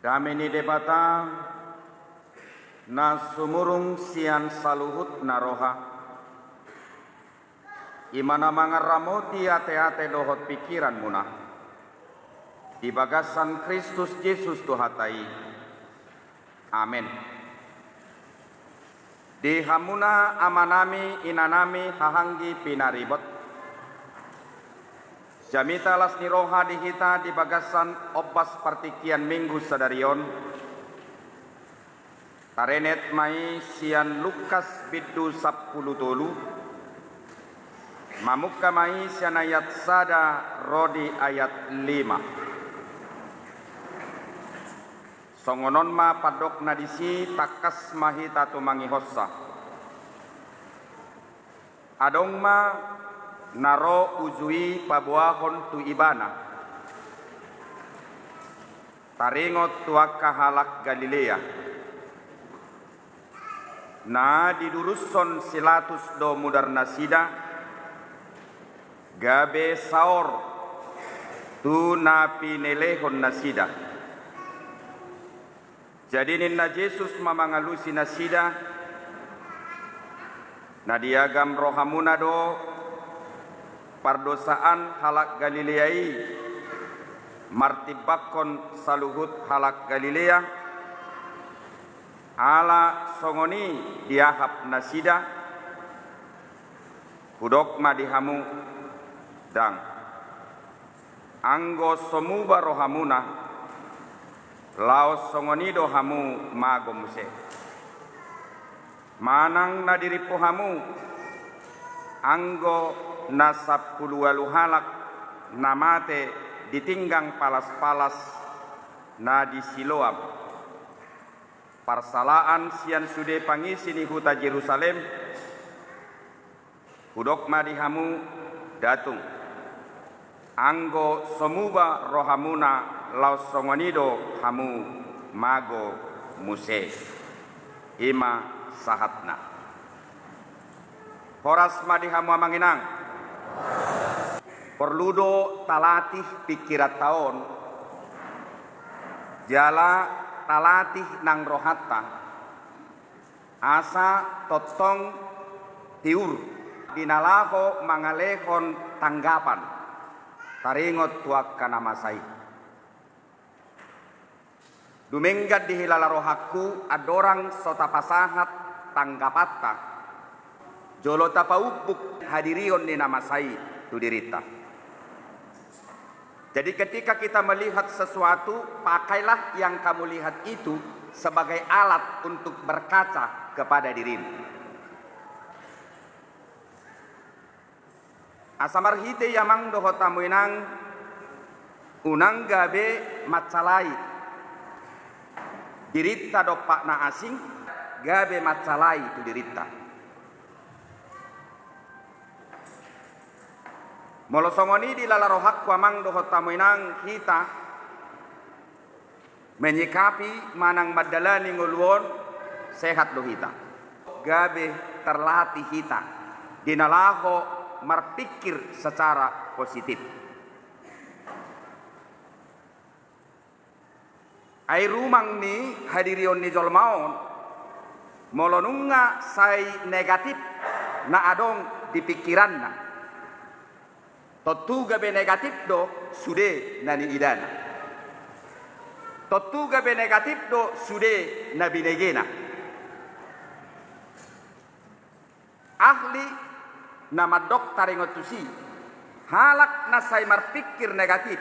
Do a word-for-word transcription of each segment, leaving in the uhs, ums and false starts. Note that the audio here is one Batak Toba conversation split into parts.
Dame ni Debata na sumurung sian saluhut na roha, i ma na mangaramoti ateate dohot pingkiranmuna di bagasan Kristus Jesus Tuhanta i. Amen. Di hamuna amanami, inanami, hahaanggi pinaribot, jamita las ni roha di hita di bagasan ombas partingkian Minggu sadari on, tarenet ma i sian Lukas bindu sampulu tolu, mamungka ma i sian ayat sada ro di ayat lima. Songon on ma pandokna disi, tangkas ma hita tumangihonsa. Adong ma na ro uju i paboahon tu Ibana, taringot tu angka halak Galilea. Na didurushon si Latus do mudarnasida, gabe saor tu na pinelehon nasida. Jadi ninna Jesus ma mangalusi nasida: Na diagam rohamuna do pardosaan halak Galilea i martimbangkon saluhut halak Galilea? Ala songon i diahap nasida? Hudok ma di hamu: Ndang. Anggo so muba rohamuna, laos songon i do hamu mago muse. Manang na dirimpu hamu, anggo na sampulu ualu halak na mate di tinggang palas-palas na di Siloam, parsalaan sian sude pangisi ni huta Jerusalem, hudok ma di hamu: Datung. Anggo so muba rohamuna, laos songon i do hamu mago muse. I ma sahatna. Horas ma di hamu amang inang. Porlu do talatih pingkiranta on, jala talatih nang rohanta, asa tongtong tiur di na laho mangalehon tanggapan taringot tu angka na masa i. Dumenggan dihilala rohangku andorang so tapasahat tanggapanta, jolo tapaumbuk hadirion ni na masa i tu dirinta. Jadi, ketika kita melihat sesuatu, pakailah yang kamu lihat itu sebagai alat untuk berkaca kepada dirimu. Asa marhite i amang dohot hamu inang, unang gabe mansalai dirinta dompak na asing, gabe mansalai tu dirinta. Molo songon i dilala rohangku amang dohot hamu inang, hita menyikapi manang mandalani ngolu on, sehat do hita. Gabe terlatih hita di na laho marpingkir secara positif. Ai rumang ni hadirion ni jolma on, molo nunga sai negatif na adong di pingkiranna, tontu gabe negatif do sude na niidana. Tontu gabe negatif do sude na binegena. Ahli na mandok taringot tusi, halak na sai marpingkir negatif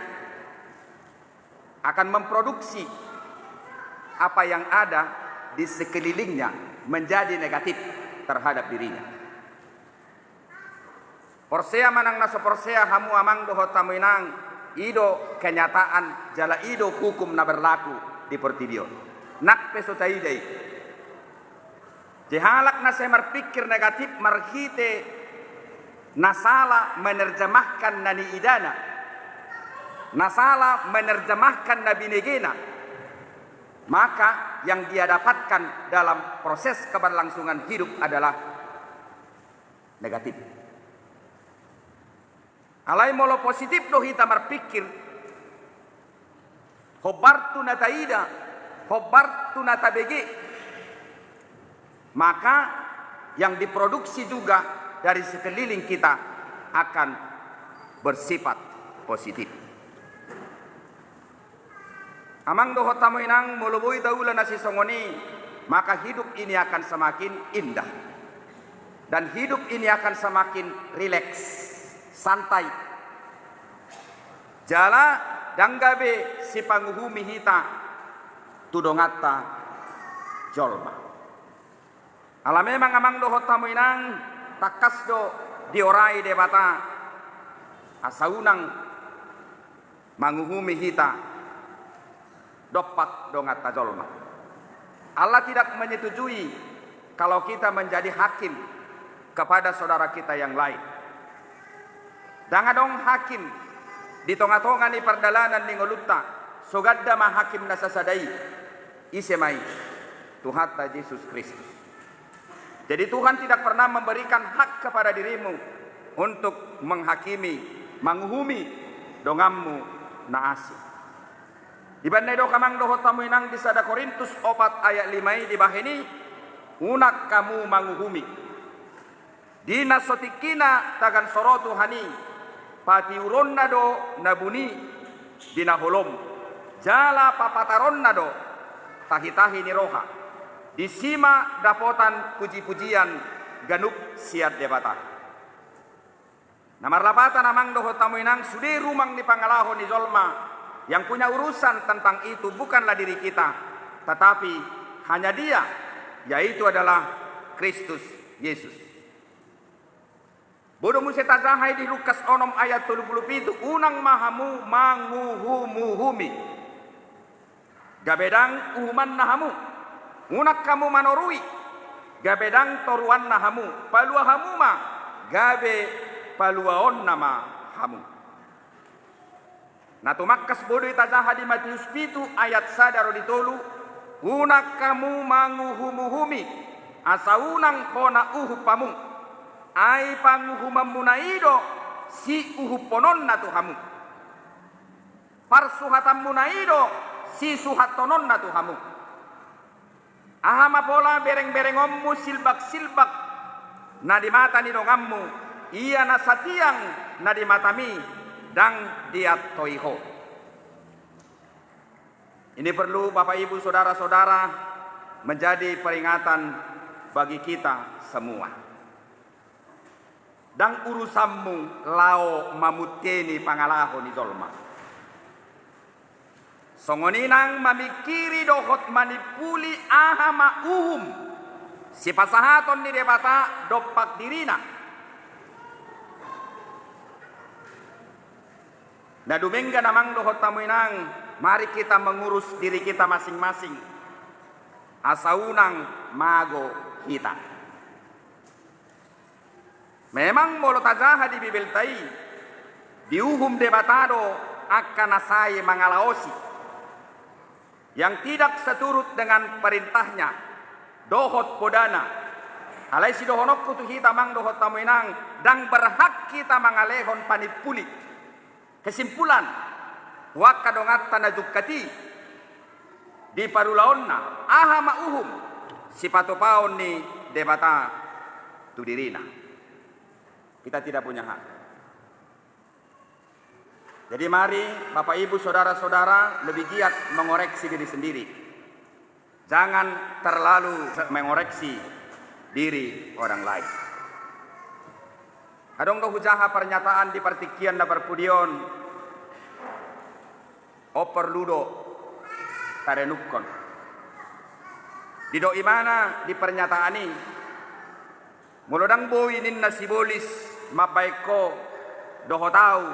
akan memproduksi apa yang ada di sekelilingnya menjadi negatif terhadap dirinya. Porsea manang na so porsea hamu amang dohot hamu inang, i do kenyataan jala i do hukum na berlaku di portibi on. Nang pe so taida i, jadi halak na sai marpingkir negatif marhite na sala menerjemahkan na niidana, na sala menerjemahkan na binegena, maka yang dia dapatkan dalam proses keberlangsungan hidup adalah negatif. Alai molo positif do hita marpingkir, hombar tu na taida, Hombar tu na tabege, maka yang diproduksi juga dari sekeliling kita akan bersifat positif. Amang dohot hamu inang, molo boi taula na sisongon i, maka hidup ini akan semakin indah. Dan hidup ini akan semakin rileks, santai. Jala ndang gabe sipanguhumi hita tu donganta jolma. Ala memang amang dohot hamu inang, tangkas do diorai Debata asa unang manguhumi hita dompak donganta jolma. Allah tidak menyetujui kalau kita menjadi hakim kepada saudara kita yang lain. Ndang adong hakim di tonga-tonga ni pardalanan ni ngolunta, so ganda ma hakim na sasada i. Ise ma i? Tuhanta Jesus Kristus. Jadi Tuhan tidak pernah memberikan hak kepada dirimu untuk menghakimi, manguhumi donganmu na asing. Di bagasan na didok amang dohot hamu inang di sada Korintus opat ayat lima i dibahen i, unang hamu manguhumi. Di na so tingkina tagan soro Tuhan i, patiuronna do na buni di na holom, jala papataronna do tahi-tahi ni roha. Disi ma dapotan puji-pujian ganup sian Debata. Na marlapatan amang dohot hamu inang, sude rumang ni pangalaho ni jolma, yang punya urusan tentang itu bukanlah diri kita, tetapi hanya Dia, yaitu adalah Kristus Yesus. Boi do muse tajaha i di Lukas onom ayat tolu pulu pitu, unang ma hamu manguhum-uhumi, gabe ndang uhumanna hamu. Unang hamu manorui, gabe ndang toruanna hamu. Palua hamu ma, gabe paluaonna ma hamu. Na tumangkas boi do i tajaha di Matius pitu ayat sada ro di tolu, unang hamu manguhum-uhumi, asa unang hona uhum hamu. Ai panguhumanmuna i do siuhumhononna tu hamu. Parsuhatanmuna i do sisuhathononna tu hamu. Aha ma pola bereng-berengonmu silbak-silbak na di mata ni donganmu, ia na satiang na di matami ndang diantoi ho? Ini perlu Bapak Ibu Saudara-saudara menjadi peringatan bagi kita semua. Ndang urusanmu laho mamunteni pangalaho ni jolma. Songon i nang mamingkiri dohot manimpuli aha ma uhum sipasahaton ni Debata dompak dirina. Na dumenggan amang dohot hamu inang, mari kita mengurus diri kita masing-masing, asa unang mago hita. Memang molo tajaha di Bibelta i, diuhum Debata do angka na sai mangalaosi, yang tidak seturut dengan perintah-Nya dohot podana. Alai sidohononku tu hita amang dohot hamu inang, ndang berhak hita mangalehon panimpuli. Kesimpulan, tu angka donganta na jungkat i, di parulaonna, aha ma uhum sipatupaon ni Debata tu dirina? Kita tidak punya hak. Jadi mari Bapak Ibu Saudara-saudara lebih giat mengoreksi diri sendiri. Jangan terlalu mengoreksi diri orang lain. Adong do hujaha pernyataan di partingkian na parpudi on, on porlu do tarenungkon. Didok ibana di pernyataan i, molo ndang boi ninna sibolis mambahen ho dohot ahu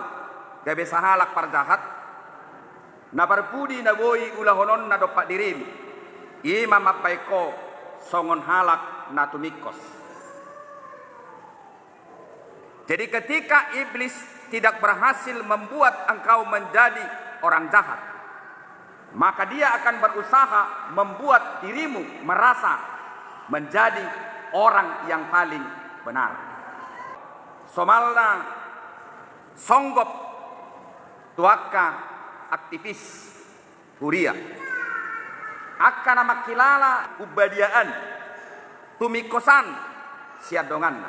gabe sahalak parjahat, na parpudi na boi ulahononna dompak dirim, i ma mambahen ho songon halak na tumingkos. Jadi ketika iblis tidak berhasil membuat engkau menjadi orang jahat, maka dia akan berusaha membuat dirimu merasa menjadi orang yang paling benar. Somalna songgop tu angka aktivis huria. Angka na mangkilala umbadiaan, tumingkos an sian donganna.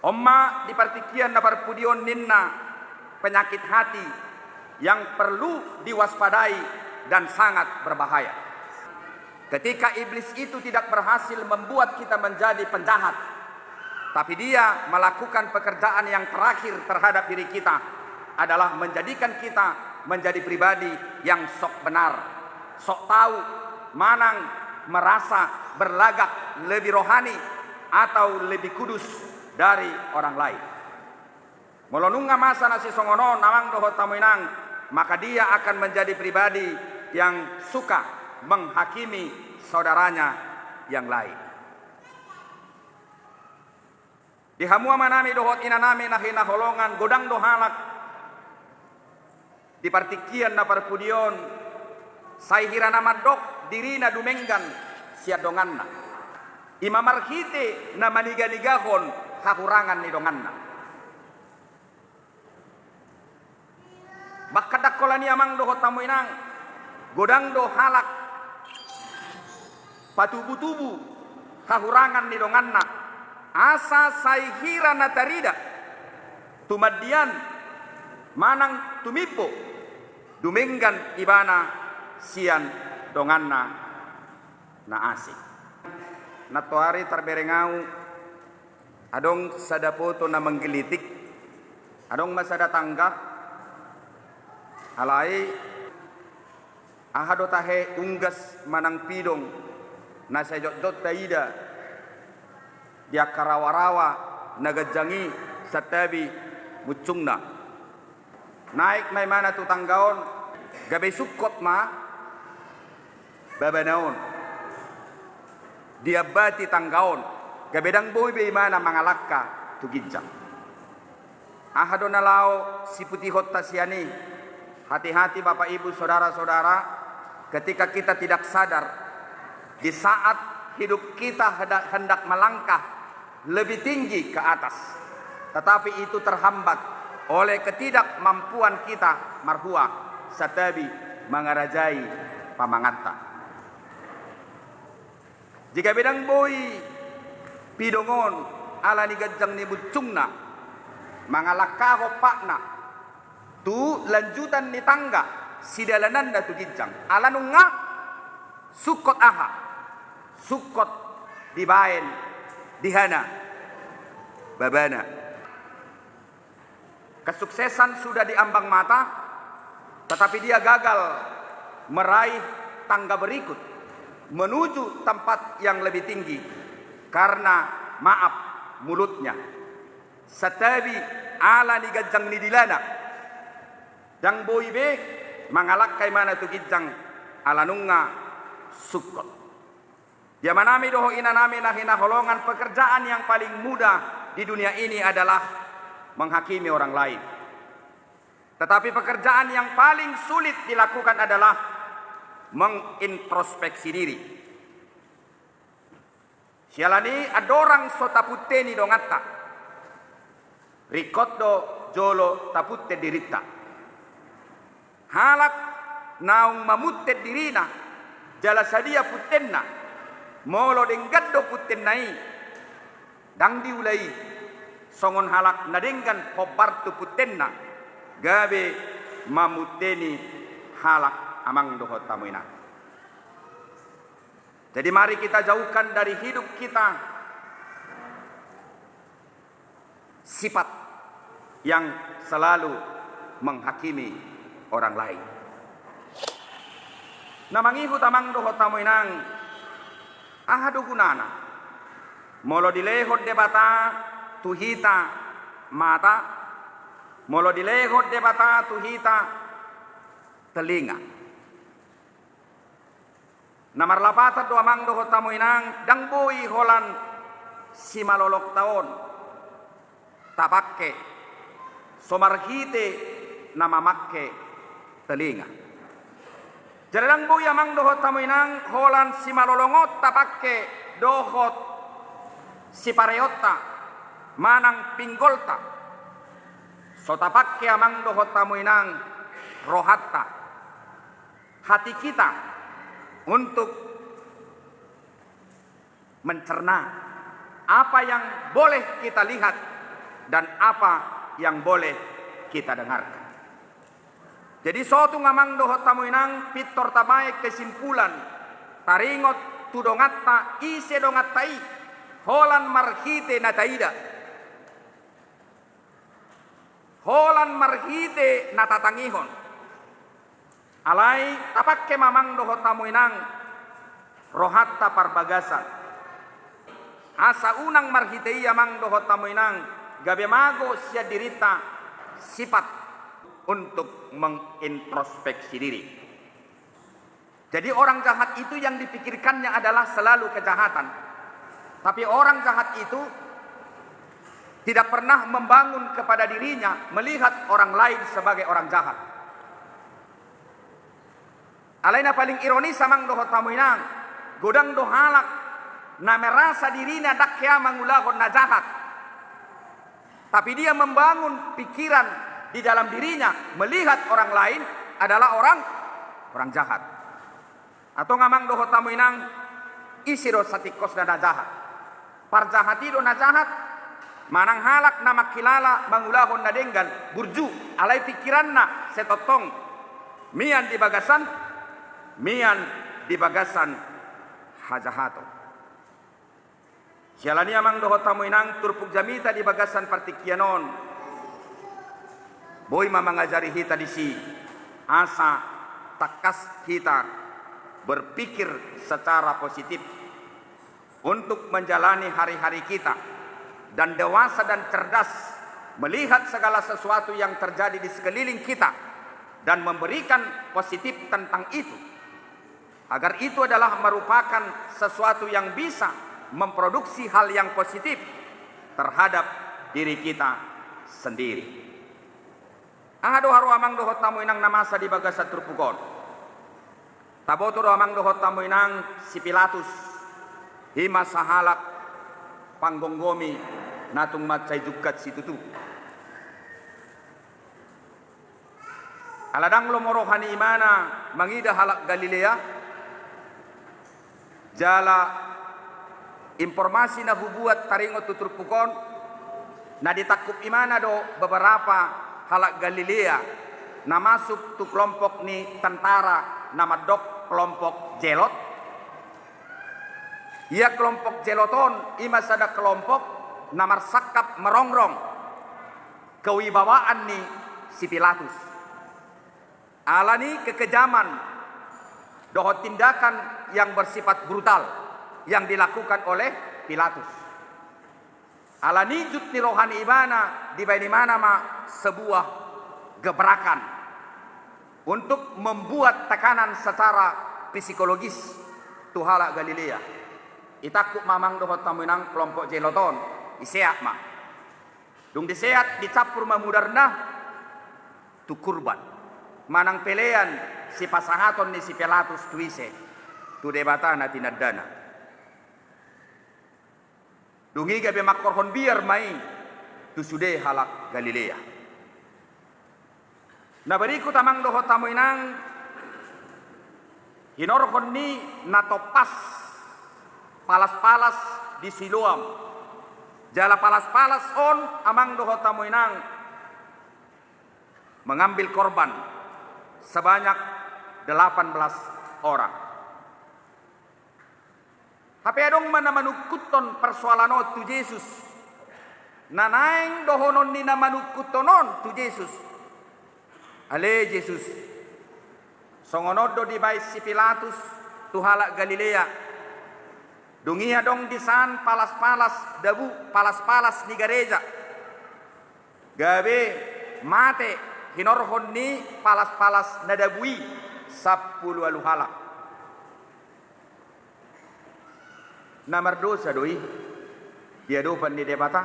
On ma di partingkian na parpudi on ninna, penyakit hati yang perlu diwaspadai dan sangat berbahaya. Ketika iblis itu tidak berhasil membuat kita menjadi penjahat, tapi dia melakukan pekerjaan yang terakhir terhadap diri kita adalah menjadikan kita menjadi pribadi yang sok benar, sok tahu, manang merasa berlagak lebih rohani atau lebih kudus dari orang lain. Molo nunga masa na sisongon on, amang dohot hamu inang, maka dia akan menjadi pribadi yang suka menghakimi saudaranya yang lain. Di hamu amanami dohot inanami na hinaholongan, godang do halak di partingkian na parpudi on, sai hira na mandok dirina dumenggan sian donganna. I ma marhite na maniganigahon hahurangan ni donganna. Bahkan ndang holan i, amang dohot hamu inang, godang do halak patubutubu hahurangan ni donganna, asa sai hira na tarida tumandian manang tumimbo, dumenggan ibana sian donganna na asing. Nantoari tarbereng ahu, adong sada poto na menggelitik, adong ma sada tangga, alai aha do tahe unggas manang pidong na sai jotjot taida di angka rawarawa na ganjang i santabi muncungna. Naek ma ibana tu tangga on, gabe sungkot ma babana on, diambati tangga on, gabe ndang boi be ibana mangalangka tu ginjang. Aha do na laho siputihonta sian i? Hati-hati, Bapak, Ibu, saudara-saudara, ketika kita tidak sadar, di saat hidup kita hendak, hendak melangkah lebih tinggi ke atas, tetapi itu terhambat oleh ketidakmampuan kita marhua santabi mangarajai pamanganta. Jika gabe ndang boi pidong on ala ni ganjang ni muncungna mangalangkahon patna tu lanjutan ni tangga sidalananna tu ginjang, ala nunga sungkot aha? Sungkot dibaen di hana babana. Kesuksesan sudah di ambang mata, tetapi dia gagal meraih tangga berikut menuju tempat yang lebih tinggi karena maaf mulutnya. Santabi ala ni ganjang ni dilana, ndang boi be mangalangka ibana tu ginjang ala nunga sungkot. Di amanami dohot inanami na hinaholongan, pekerjaan yang paling mudah di dunia ini adalah menghakimi orang lain. Tetapi pekerjaan yang paling sulit dilakukan adalah mengintrospeksi diri. Siala ni i, andorang so tapunteni donganta, ringkot do jolo tapunten dirinta. Halak naung mamunten dirina jala sadia puntenna, molo denggan do puntenna i, ndang diula i songon halak na denggan hombar tu puntenna gabe mamunteni halak, amang dohot hamu inang. Jadi mari kita jauhkan dari hidup kita sifat yang selalu menghakimi orang lain. Na mangihut, amang dohot hamu inang, aha do gunana molo dilehon Debata tu hita mata, molo dilehon Debata tu hita telinga? Na marlapatan do, amang dohot hamu inang, ndang boi holan simalolongta on tapangke so marhite na mamangke telinga. Jala ndang boi, amang dohot hamu inang, holan simalolong on tapangke dohot sipareonta manang pinggolta. So tapangke, amang dohot hamu inang, rohanta, hati kita, untuk mencerna apa yang boleh kita lihat dan apa yang boleh kita dengarkan. Jadi, sotung amang dohot hamu inang, pintor tabaen kesimpulan, taringot tu donganta, ise donganta i, holan marhite na taida, holan marhite na tatangihon. Alai tapangke ma amang dohot hamu inang rohanta parbagasan, asa unang marhite i amang dohot hamu inang gabe mago sian dirinta sifat untuk mengintrospeksi diri. Jadi, orang jahat itu yang dipikirkannya adalah selalu kejahatan. Tapi orang jahat itu tidak pernah membangun kepada dirinya melihat orang lain sebagai orang jahat. Alai na paling ironis amang dohot hamu inang, godang do halak na merasa dirina ndang hea mangulahon na jahat. Tapi dia membangun pikiran di dalam dirinya melihat orang lain adalah orang, orang jahat. Antong amang dohot hamu inang, ise do satingkosna na jahat? Parjahat i do na jahat, manang halak na mangkilala mangulahon na denggan, burju, alai pikiranna sai tongtong mian di bagasan, mian di bagasan hajahaton. Siala ni i amang dohot hamu inang, turpuk jamita di bagasan partingkian on, boi ma mangajari hita disi asa tangkas hita berpikir secara positif untuk menjalani hari-hari kita, dan dewasa dan cerdas melihat segala sesuatu yang terjadi di sekeliling kita dan memberikan positif tentang itu. Agar itu adalah merupakan sesuatu yang bisa memproduksi hal yang positif terhadap diri kita sendiri. Aha do haroa amang dohot hamu inang na masa di bagasan turpuk on? Taboto do amang dohot hamu inang, si Pilatus, i ma sahalak panggomgomi na tung mansai jungkat situtu. Ala ndang lomo roha ni imana mangida halak Galilea, jala informasi na hubuat taringot tu turpuk on, na ditangkup imana do beberapa halak Galilea na masuk tu kelompok ni tentara na mandok kelompok Zelot. Ia kelompok Zelot on i ma sada kelompok na marsangkap merongrong kewibawaan ni si Pilatus. Ala ni kekejaman dohot tindakan yang bersifat brutal yang dilakukan oleh Pilatus. Ala ni jut ni roha ni ibana, dibaen ibana ma sebuah gebrakan untuk membuat tekanan secara psikologis tu halak Galilea. Itangkup ma amang dohot hamu inang kelompok Zelot on, diseat ma. Dung diseat, dicampur ma mudarna tu kurban, manang pelean sipasahaton ni si Pilatus tu ise? Tu Debata na tinandana. Dung i gabe mangkorhon biar ma i tu sude halak Galilea. Na berikut amang dohot hamu inang, hinorhon ni natompa palas-palas di Siloam. Jala palas-palas on amang dohot hamu inang mengambil korban sebanyak delapan belas orang. Hape adong ma na manungkuthon persoalan on tu Jesus. Na naeng dohonon ni na manungkuthon on tu Jesus: Ale Jesus, songon on do dibaen si Pilatus tu halak Galilea. Dung i adong disan palas-palas dabu, palas-palas ni gareja. Gabe mate hinorhon ni palas-palas na dabu i sampulu ualu halak. Na mardosa do i di adopan ni Debata?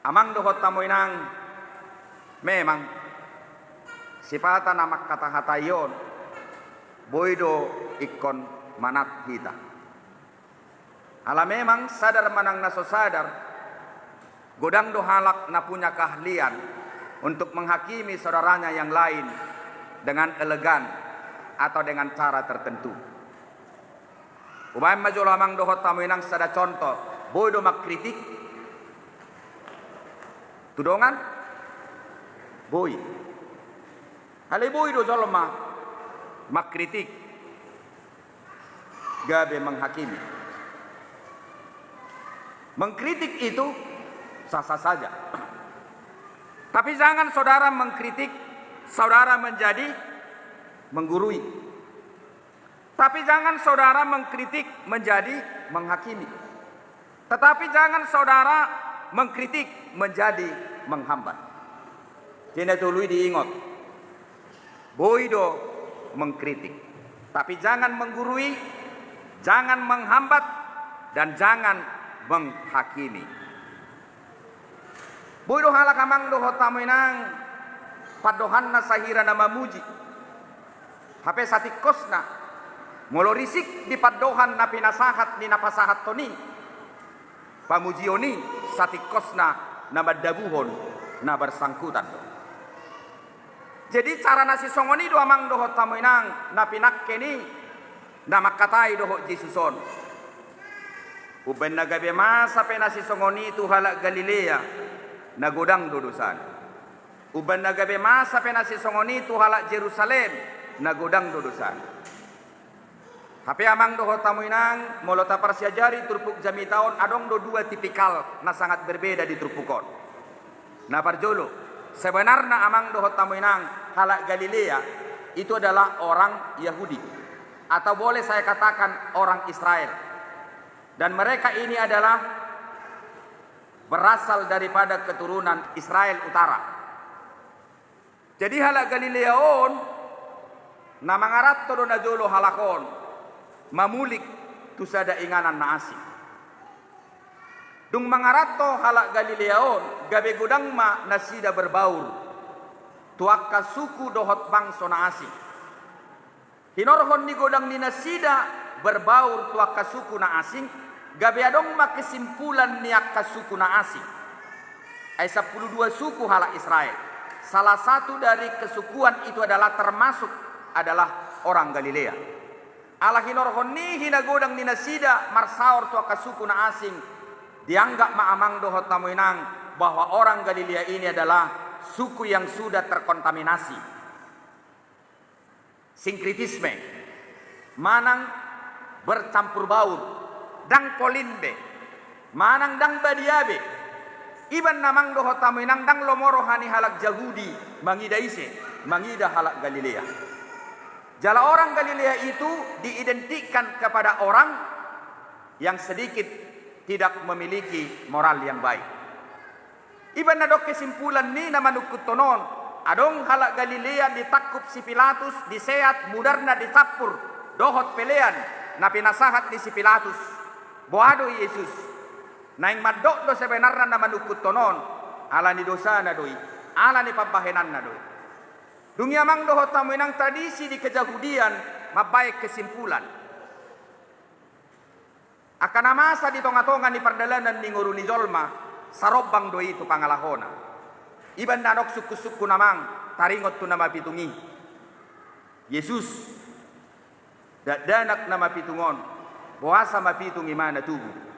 Amang dohot hamu inang, memang sipata na mangkatahatai on boi do ingkon manat hita. Ala memang sadar manang na so sadar, godang do halak na punya keahlian untuk menghakimi saudaranya yang lain dengan elegan atau dengan cara tertentu. Ubaen ma jolo amang dohot hamu inang sada contoh, boi do mangkritik tu dongan? Boi. Alai boi do jolma mangkritik gabe menghakimi. Mengkritik itu sah-sah saja. Tapi jangan saudara mengkritik, saudara menjadi menggurui. Tapi jangan saudara mengkritik menjadi menghakimi. Tetapi jangan saudara mengkritik menjadi menghambat. Jadi na tolu i diingot. Boi do mengkritik. Tapi jangan menggurui, jangan menghambat, dan jangan menghakimi. Boi do halak amang dohot hamu inang pandohanna sahira na mamuji. Hape satingkosna, molo risik di pandohan na pinasahat ni na pasahathon i, pamujion i satingkosna na mandabuhon na bersangkutan do. Jadi cara na sisongon i do amang dohot hamu inang na pinangke ni na mangkatai dohot Jesus on. Umbaen na gabe masa pe na sisongon i tu halak Galilea, na godang do dosana. Umbaen na gabe masa pe na sisongon i tu halak Jerusalem, na godang do dosana. Hape amang dohot hamu inang, molo taparsiajari turpuk jamita on, adong do dua tipikal na sangat berbeda di turpuk on. Na parjolo, sebenarna amang dohot hamu inang, halak Galilea itu adalah orang Yahudi, atau boleh saya katakan orang Israel. Dan mereka ini adalah berasal daripada keturunan Israel Utara. Jadi halak Galilea on na mangaranto do na jolo halak on mamulik tu sada inganan na asing. Dung mangaranto halak Galilea on, gabe godang ma nasida berbaur tu angka suku dohot bangso na asing. Hinorhon ni godang ni nasida berbaur tu angka suku na asing, gabe adong ma kesimpulan ni angka suku na asing. Ai sampulu dua suku halak Israel. Salah satu dari kesukuan itu adalah termasuk adalah orang Galilea. Ala hinorhon ni hinagodang ni nasida marsaor tu angka suku na asing, dianggap ma amang dohot hamu inang bahwa orang Galilea ini adalah suku yang sudah terkontaminasi. Sinkretisme, manang bercampur baur, ndang polin be, manang ndang badia be. Iba na amang dohot hamu inang ndang lomo roha ni halak Jahudi mangida ise, mangida halak Galilea. Jala orang Galilea itu diidentikan kepada orang yang sedikit tidak memiliki moral yang baik. Iba na adong kesimpulan ni na manungkunhon on, adong halak Galilea ditangkup si Pilatus, diseat, mudarna dicampur dohot pelean na pinasahat ni si Pilatus. Boha do i Jesus? Naeng mandok do sebenarna na manungkunhon on, ala ni dosana do i, ala ni pambahenanna do i. Dung i amang dohot hamu inang tradisi di kejahudian mambahen kesimpulan. Angka na masa di tonga-tonga ni pardalanan ni ngolu ni jolma, sarombang do i tu pangalahona. Iba na adong sungkun-sungkun amang, taringot tu na mapitung i. Jesus, dakdanak na mapitung on, boasa mapitung i ma na tubu?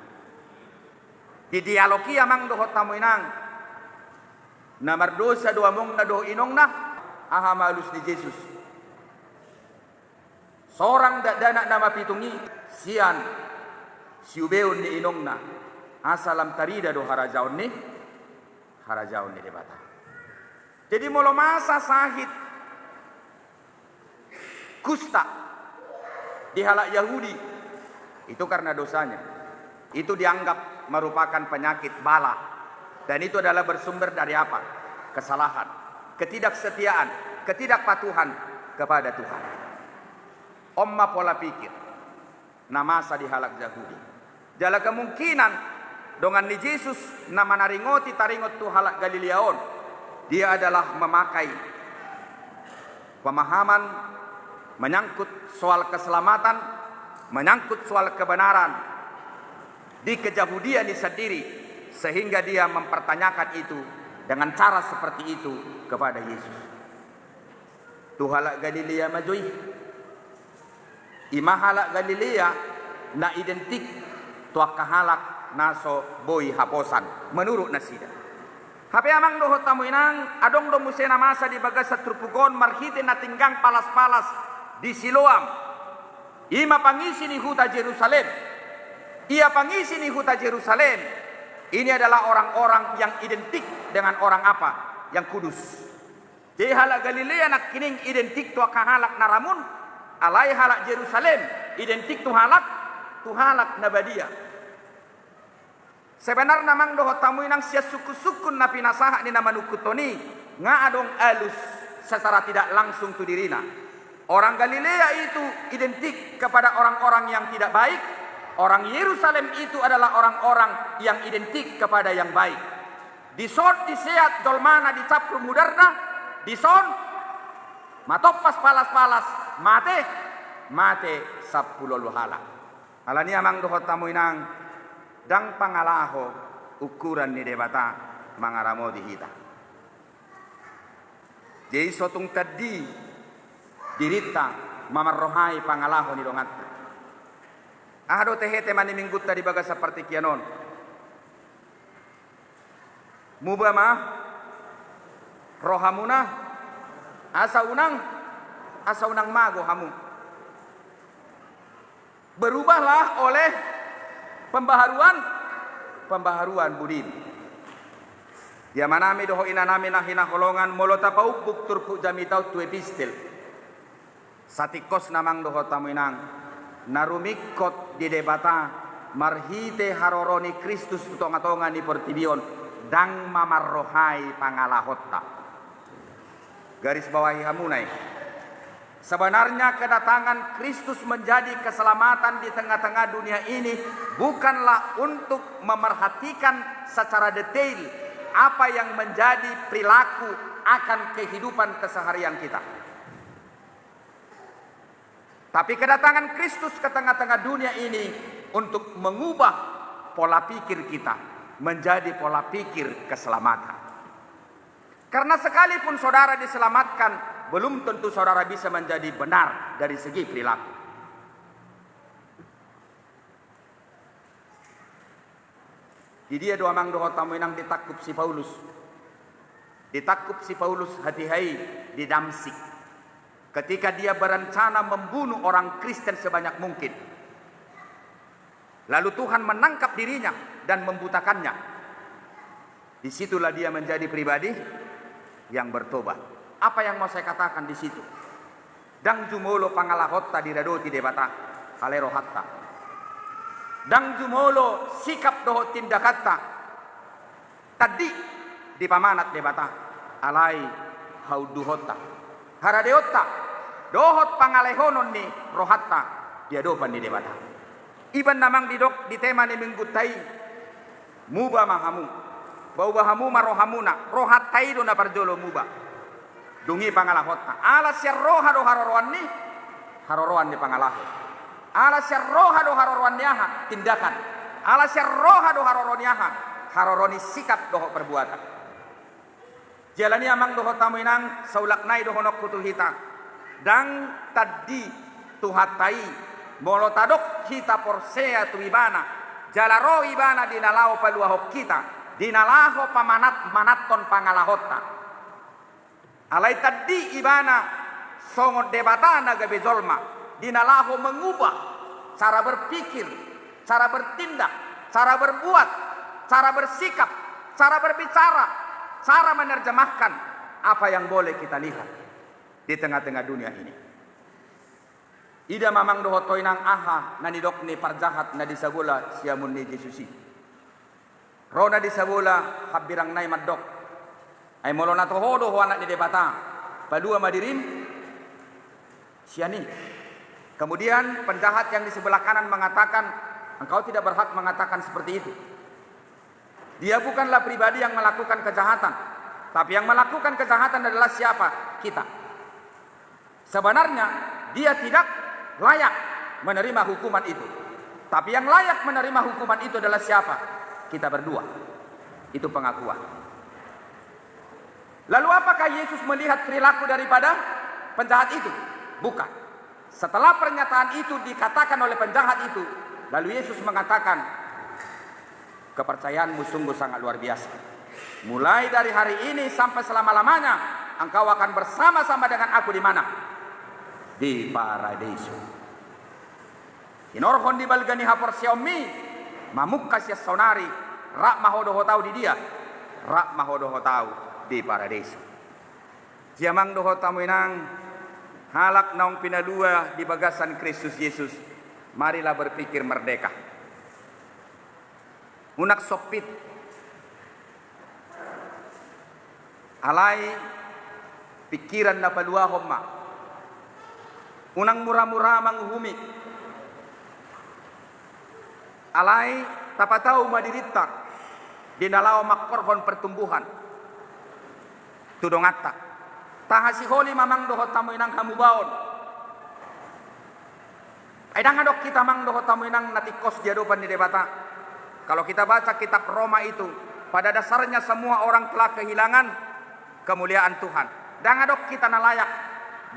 Di dialog i amang dohot hamu inang, na mardosa do amongna dohot inongna, aha ma alus ni Jesus? Sorang dakdanak na mapitung i sian siubeon ni inongna, asa lam tarida do harajaon ni, harajaon ni Debata. Jadi molo masa sahit kusta di halak Yahudi, itu karena dosanya. Itu dianggap merupakan penyakit bala. Dan itu adalah bersumber dari apa? Kesalahan, ketidaksetiaan, ketidakpatuhan kepada Tuhan. On ma pola pikir na masa di halak Jahudi. Jala kemungkinan dongan ni Jesus na manaringoti taringot tu halak Galilea on, dia adalah memakai pemahaman menyangkut soal keselamatan, menyangkut soal kebenaran di kejahudian i sendiri, sehingga dia mempertanyakan itu dengan cara seperti itu kepada Yesus. Tu halak Galilea ma jo i. I ma halak Galilea na identik tu angka halak na so boi haposan, menurut nasida. Hape amang dohot hamu inang, adong do muse na masa di bagasan turpuk on marhite na tinggang palas-palas di Siloam. I ma pangisi ni huta Jerusalem. Ia pangisi ni huta Jerusalem ini adalah orang-orang yang identik dengan orang apa? Yang kudus. Jadi halak Galilea nangkining identik tu angka halak na ramun, alai halak Jerusalem identik tu halak, tu halak na badia. Sebenarna amang dohot hamu inang, sian sungkun-sungkun na pinasahat ni na manungkunhon i, nga adong alus secara tidak langsung tu dirina. Orang Galilea itu identik kepada orang-orang yang tidak baik, orang Yerusalem itu adalah orang-orang yang identik kepada yang baik. Dison diseat jolmana, dicampur mudarna, dison matompas palas-palas, mate, mate sampulu ualu halak. Alani i amang dohot hamu inang, ndang pangalaho ukuran ni Debata mangaramoti hita. Jadi so tung tandi dirinta mamarrohai pangalaho ni donganta. Aha do tehe tema ni minggunta di bagasan partingkian on? Muba ma rohamuna, asa unang, asa unang mago hamu. Berubahlah oleh pembaharuan, pembaharuan budimu. Di amanami dohot inanami na hinaholongan, molo tapaumbuk turpuk jamita on tu epistel, satingkosna amang dohot hamu inang, na rumingkot di Debata marhite haroro ni Kristus tu tonga-tonga ni portibi on, ndang mamarrohai pangalahonta. Garis bawahi hamuna i. Sebenarnya kedatangan Kristus menjadi keselamatan di tengah-tengah dunia ini bukanlah untuk memerhatikan secara detail apa yang menjadi perilaku akan kehidupan keseharian kita. Tapi kedatangan Kristus ke tengah-tengah dunia ini untuk mengubah pola pikir kita menjadi pola pikir keselamatan. Karena sekalipun saudara diselamatkan, belum tentu saudara bisa menjadi benar dari segi perilaku. Di dia do amang dohot hamu inang ditangkup si Paulus? Ditangkup si Paulus hatiha i di Damsyik, ketika dia berencana membunuh orang Kristen sebanyak mungkin. Lalu Tuhan menangkap dirinya dan membutakannya. Disitulah dia menjadi pribadi yang bertobat. Apa yang mau saya katakan di situ? Ndang jumolo pangalahonta diradoti Debata, alai rohanta. Ndang jumolo sikap dohot tindakanta tandi dipamanat Debata, alai haunduhonta, haradeonta, dohot pangalehonon ni rohanta di adopan ni Debata. Iba na amang didok di tema ni minggunta i, muba ma hamu, pauba hamu ma rohamuna, rohanta i do na parjolo muba. Dung i pangalahonta. Ala sian roha do haroroan ni, haroroan ni pangalaho. Ala sian roha do haroroan ni aha? Tindakan. Ala sian roha do haroro ni aha? Haroro ni sikap dohot perbuatan. Jala ni amang dohot hamu inang, saulak nai dohononku tu hita. Ndang tandi Tuhanta i, molo tadok hita porsea tu Ibana, jala ro Ibana di na laho paluahon hita, di na laho pamanat-manathon pangalahonta. Alai tandi Ibana songon Debata na gabe jolma, di na laho mengubah cara berpikir, cara bertindak, cara berbuat, cara bersikap, cara berbicara, cara menerjemahkan apa yang boleh kita lihat di tengah-tengah dunia ini. Ida ma amang dohot ho inang aha na nidok ni parjahat na di sabola siamun ni Jesus i. Ro na di sabola hambirangna i mandok, ai molo na toho do ho Anak ni Debata, palua ma dirim sian i. Kemudian penjahat yang di sebelah kanan mengatakan, engkau tidak berhak mengatakan seperti itu. Dia bukanlah pribadi yang melakukan kejahatan, tapi yang melakukan kejahatan adalah siapa? Kita. Sebenarnya dia tidak layak menerima hukuman itu. Tapi yang layak menerima hukuman itu adalah siapa? Kita berdua. Itu pengakuan. Lalu apakah Yesus melihat perilaku daripada penjahat itu? Bukan. Setelah pernyataan itu dikatakan oleh penjahat itu, lalu Yesus mengatakan, "Kepercayaanmu sungguh sangat luar biasa. Mulai dari hari ini sampai selama-lamanya, engkau akan bersama-sama dengan aku di mana? Di paradiso." Hinorhon di balga ni haporseaonmi, mamungka sian saonari, rap ma ho dohot ahu di dia? Rap ma ho dohot ahu di paradiso. Jadi amang dohot hamu inang, halak naung pinalua di bagasan Kristus Yesus, marilah berpikir merdeka. Unang sompit. Alai pingkiran na paluahon ma. Unang mura-mura manguhumi. Alai tapatau ma dirinta di na laho mangkorhon pertumbuhan tu donganta. Tahasiholi ma amang dohot hamu inang hamubaon. Ai ndang adong hita amang dohot hamu inang na tingkos di adopan ni Debata. Kalau kita baca kitab Roma itu, pada dasarnya semua orang telah kehilangan kemuliaan Tuhan. Ndang adong hita na layak,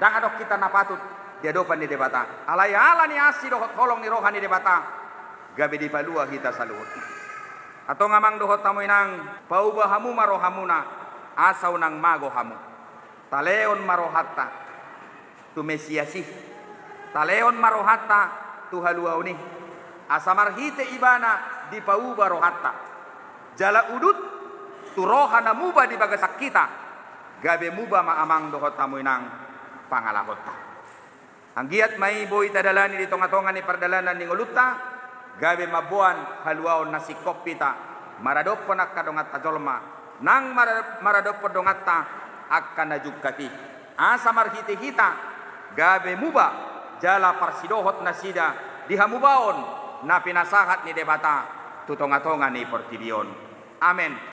ndang adong hita na patut di adopan ni Debata. Alai ala ni asi dohot holong ni roha ni Debata, gabe dipalua hita saluhutna. Antong amang dohot hamu inang, pauba hamu ma rohamuna, asa unang mago hamu. Talehon ma rohanta tu Mesias i. Talehon ma rohanta tu haluaon i. Asa marhite ibana dipauba rohanta. Jala udut tu roha na muba di bagasan hita, gabe muba ma amang dohot hamu inang pangalahonta. Anggiat ma i boi tadalani di tonga-tonga ni pardalanan ni ngolunta, gabe mamboan haluaon na singkop hita, maradophon angka donganta jolma, nang mara-, maradophon donganta angka na jungkat i. Asa marhite hita, gabe muba, jala parsidohot nasida di hamubaon na pinasahat ni Debata tu tonga-tonga ni portibi on. Amen.